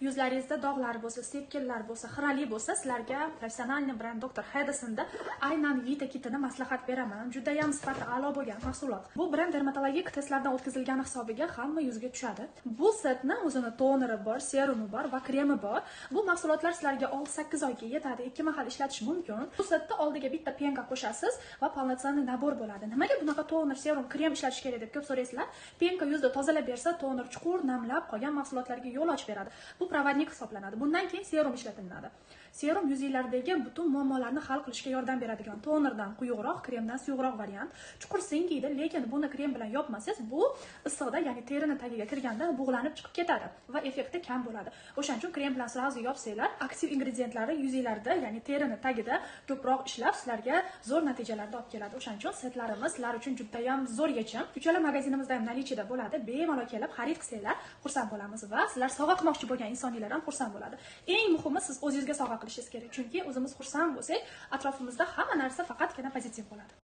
Yuzlaringizda dog'lar bo'lsa, sepkillar bo'lsa, xirali bo'lsa, sizlarga профессиональный brend Dr. Hedisonda aynan Vita kitini maslahat beraman. Juda ham sifati a'lo bo'lgan mahsulot. Bu brend dermatologik testlardan o'tkazilgani hisobiga hamma yuzga tushadi. Bu setni o'zini toneri bor, serumi bor va kremi bor. Bu mahsulotlar sizlarga 6-8 oyga yetadi, ikki mahal ishlatish mumkin. Bu setni oldiga bitta пенка qo'shasiz va полноценный набор bo'ladi. Nimaga bunaqa toner, serum, krem ishlatish kerak deb ko'p so'raysizlar. Пенка yuzni tozalab bersa, toner chuqur namlab qolgan mahsulotlarga yo'l ochib beradi. Bu проводник hisoblanadi. Bundan keyin serum ishlatiladi. Serum yuzinglardagi butun muammolarni hal qilishga yordam beradigan tonerdan quyuqroq, kremdan suyuqroq variant. Chuqur singiydi, lekin buni krem bilan yopmasangiz, bu issiqda, ya'ni terini tagiga kirganda bug'lanib chiqib ketadi va effekti kam bo'ladi. O'shaning uchun krem bilan сразу yopsanglar, aktiv ingredientlari yuzinglarda, ya'ni terini tagida ko'proq ishlab, sizlarga zo'r natijalarni olib keladi. O'shaning uchun setlarimiz sizlar uchun juda ham zo'r yechim. Uchala magazinimizda ham наличие da bo'ladi. Bemalol kelib xarid qilsanglar, xursand bo'lamiz va sizlar sovg'a qilmoqchi bo'lgan insonlar ham xursand bo'ladi. Eng muhimi, siz o'zingizga sovg'a qilishingiz kerak. Chunki o'zimiz xursand bo'lsak, atrofimizda hamma narsa faqatgina pozitiv bo'ladi.